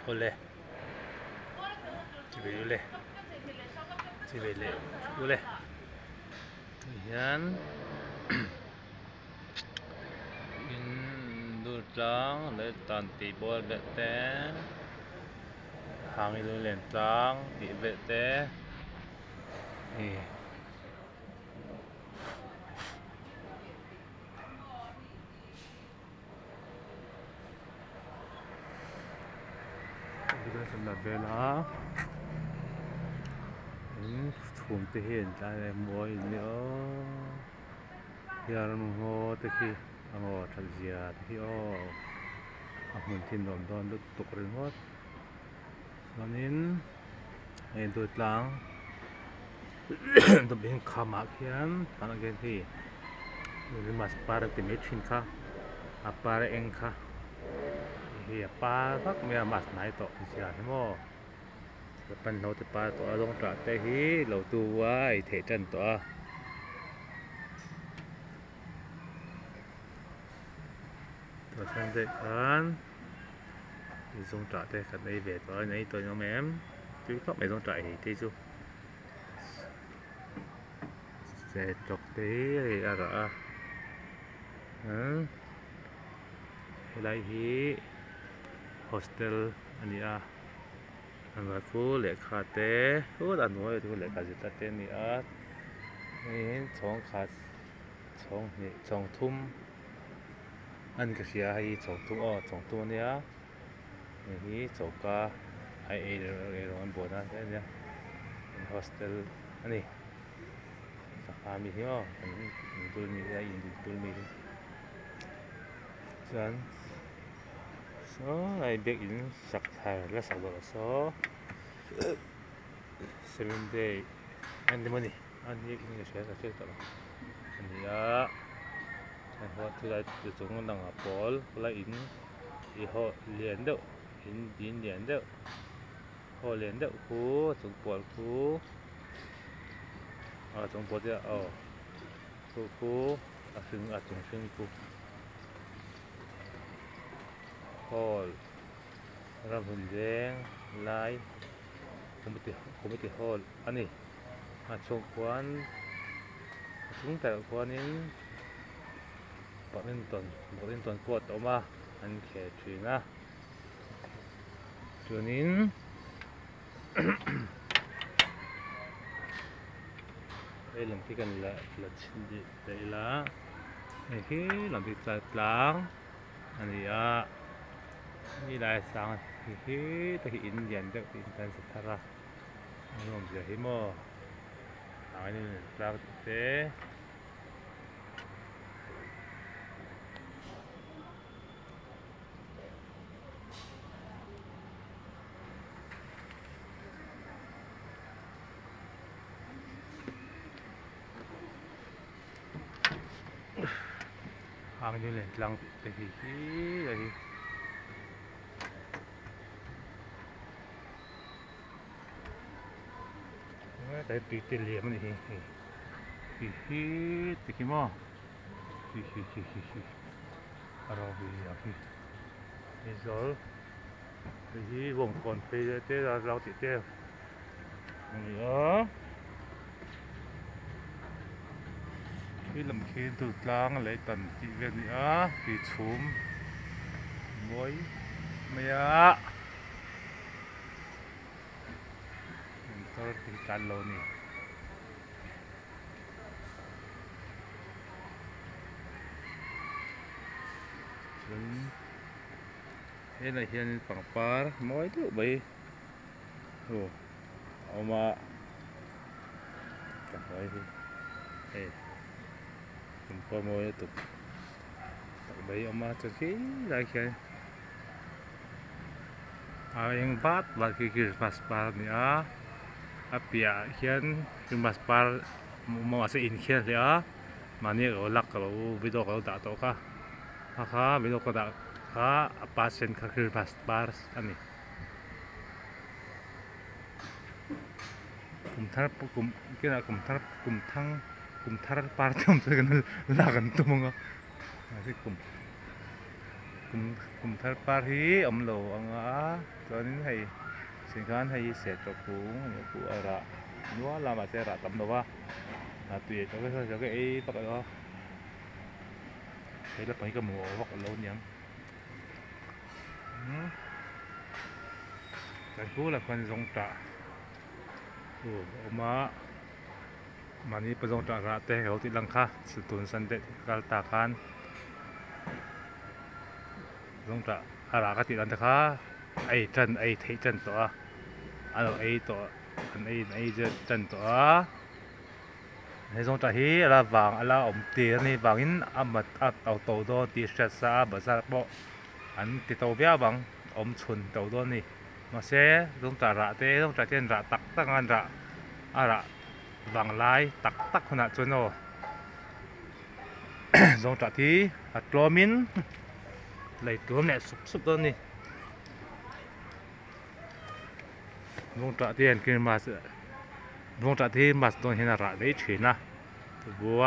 Awle chivei ule chivei leh ule tah hian in dur tlang leh tan tih bawr vel te hang in len tlang tih vel te ih. Vel a in chhum te hi an tlai em mawi an nia aw hian ngaw te khi a ngaw that zia te khi aw a hmun khi nuam dawn lutuk ringawt chuanin hei dawtlang khamah khian tunah khian hei christmas par an ti mai thin kha a par eng kha hei a par vak mai a mass hnai tawh zia hi maw pan ho te par tawh a rawng tah te hi lo tu a ei theih tan tawh a. Tah chuan daih khan zawngṭah te kan ei ve tawh a in ei tawh in awm em tui khawp mai zawngṭah ei te chu sertawk te hi hei a rah a umm helai hi hostel a ni a a hnuai khu lehkha te khutah a hnuai ah lehkha zir te a ni a hei hi chhawng khat chhawng hnih chhawng thum. An ka hria hei hi chhawng thum aw chhawng thum ania hei hi choka a ei eirawng an buaina te ania hostel ani sangha mi hi aw an bul mi hi a in bul mi hi chuan saw lai biakin sak thar la sak loh saw seven day a ni maw ni a ni in ka hria ka hriat tawh lo ani a. Chu chung dangah pawl la in ih haw lian deuh in in lian deuh haw lian deuh khu a chung pawl khu a chung pawl te aw chu khu a hring a chung hring khu hall ramhlun veng lai committee committee hall a ni a chhung khuan a chung berah khuanin. Badminton badminton court a awm a an khel thin a chuanin hei lam khi kan la la chhin leh ta ila hei khi lam hi tlang a ni a helai sang hi hi te hi in lian deuh te in kan sa thar a a nuam zia hi maw tlang te. Hang ni len tlang tih te hi hi a hi. Hetlai tui te liam a ni hi hei hi hi ti khi maw hi hi hi hi hi a rawng liam hi Aizawl hei hi bawngkawn phei leh te rau tih te a ni a khi lam khi Durtlang leh tan tih vel a ni a tui chhum mawi mai a. Motor tih tlan lo ni. Chuan helai hianin pangpar mawi deuh mai aw a awm a ka hnuai hi hei pangpar mawi lutuk tak mai a awm a chuan khilai khian. A eng vat vat khi christmas par a ni a a piah ah hian christmas par mahse in khian hle a mahni a lo lak ka lo video ka lo dah tawh kha kha kha video ka dah kha a pa sen kha christmas par a ni kum thar kum kinah kum thar kum thang kum thar par te awm chuan kan lak an tum ang a mahse kum. Kum kum thar par hi awm lo ang a chuanin hei sin khan hei hi sertawk kung a ni a rah nual a mahse a rah tam lo va a tui ah ei vak lo a he lampang hi ka hmu vak lo aniang umm kan bulah khuan zawngtah tur a awm a mahni pa zawngtah rah te ka lo tih lang kha tun sunday kal ta khan zawngtah a rah ka tih dan te kha a ei tan a ei theih tan tawh a a lo ei tawh an ei an ei tan tawh a he zawngtah hi a la vang a la awm tir a nih vangin a mat a to to dawn tih hriat sa a bazar pawh an ti to viau ang awm chhun to dawn a ni mahse zawngtah rah te zawngtah te an rah tak tak ang an rah a rah vang lai tak tak hunah chuan aw zawngtah hi a tlawmin lei tlawm leh sup sup dawn a ni zawngtah te hian christmas zawngtah te hi mas dawn hian a rah daih thin a.